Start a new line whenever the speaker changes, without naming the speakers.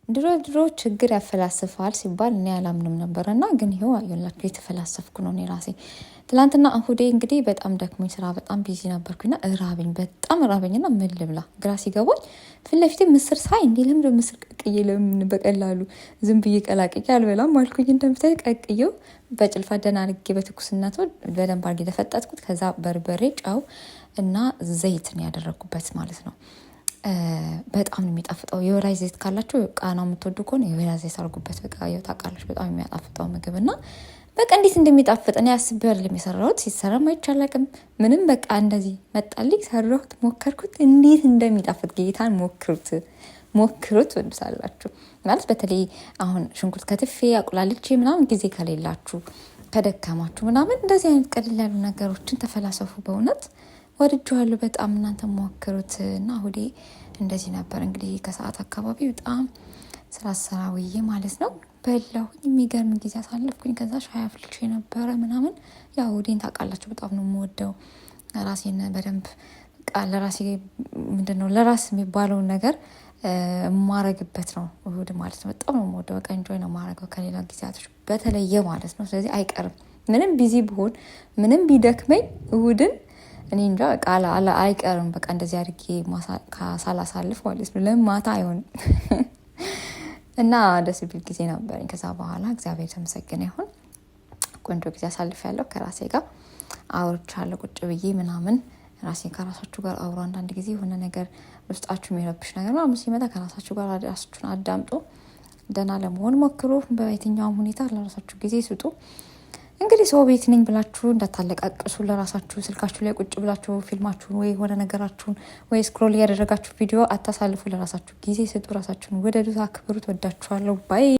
ድሮ ድሮ ችግር ያፈላስፋል ሲባል እኔ አላምንም ነበር እና ግን ይኸው አየላችሁ የተፈላሰፍኩ ነው እኔ ራሴ። ትላንትና እሁዴ እንግዲህ በጣም ደክሞኝ ስራ በጣም busy ነበርኩኝና እራበኝ፣ በጣም እራበኝና ምን ልብላ ግራ ሲገባኝ ፊት ለፊቴ ምስር ሳይ እንዴ ለምንድን ምስር ቀቅዬ ለምን በቀላሉ ዝም ብዬ ቀላቅዬ አልበላም አልኩኝ። እንደምታይ ቀቅዬው በጭልፋ ደህና አድርጌ በትኩስነቱ በደንብ አድርጌ ተፈጠጥኩት። ከዛ በርበሬ፣ ጨው እና ዘይት ነው ያደረግኩበት ማለት ነው። በጣም ነው የሚጣፍጠው። የወይራ ዘይት ካላችሁ ቃናው የምትወዱ ከሆነ የወይራ ዘይት አድርጉበት። በቃ ያው ታውቃላችሁ በጣም የሚያጣፍጠው ምግብ እና በቃ እንዴት እንደሚጣፍጥ እኔ አስቤ አይደለም የሰራሁት። ሲሰራም አይቼ አላውቅም ምንም በቃ እንደዚህ መጣልኝ፣ ሰራሁት፣ ሞከርኩት። እንዴት እንደሚጣፍጥ ጌታን ሞክሩት፣ ሞክሩት ትወዱታላችሁ። ማለት በተለይ አሁን ሽንኩርት ከትፌ አቁላልቼ ምናምን ጊዜ ከሌላችሁ ከደከማችሁ ምናምን እንደዚህ አይነት ቀለል ያሉ ነገሮችን ተፈላሰፉ። በእውነት ወድጄዋለሁ በጣም እናንተ ሞክሩት። እና እሁዴ እንደዚህ ነበር እንግዲህ ከሰዓት አካባቢ በጣም ስራ ስራ ውዬ ማለት ነው በላሁኝ። የሚገርም ጊዜ አሳለፍኩኝ። ከዛ ሻይ አፍልቼ ነበረ ምናምን። ያው እሁዴን ታውቃላችሁ በጣም ነው የምወደው። ራሴን በደንብ በቃ ለራሴ ምንድን ነው ለራስ የሚባለውን ነገር የማረግበት ነው እሁድ ማለት ነው። በጣም ነው የምወደው። በቃ enjoy ነው የማረገው ከሌላ ጊዜያቶች በተለየ ማለት ነው። ስለዚህ አይቀርም ምንም busy ብሆን ምንም ቢደክመኝ እሁድን እኔ እንጃ በቃ አይቀርም። በቃ እንደዚህ አድርጌ ሳላሳልፍ ማለት ነው። ለምን ማታ አይሆንም እና ደስ የሚል ጊዜ ነበረኝ። ከዛ በኋላ እግዚአብሔር የተመሰገነ ይሁን ቆንጆ ጊዜ አሳልፌያለሁ። ከራሴ ጋር አውርቻለሁ ቁጭ ብዬ ምናምን ራሴን ከራሳችሁ ጋር አውሩ። አንዳንድ ጊዜ የሆነ ነገር ውስጣችሁ የሚረብሽ ነገር ምናምን ሲመጣ ከራሳችሁ ጋር ራሳችሁን አዳምጡ። ደህና ለመሆን ሞክሩ። በየትኛውም ሁኔታ ለራሳችሁ ጊዜ ስጡ። እንግዲህ ሰው ቤት ነኝ ብላችሁ እንዳታለቃቅሱ። ለራሳችሁ ስልካችሁ ላይ ቁጭ ብላችሁ ፊልማችሁን ወይ የሆነ ነገራችሁን ወይ scroll እያደረጋችሁ ቪዲዮ አታሳልፉ። ለራሳችሁ ጊዜ ስጡ። ራሳችሁን ውደዱት፣ አክብሩት። ወዳችኋለሁ። Bye።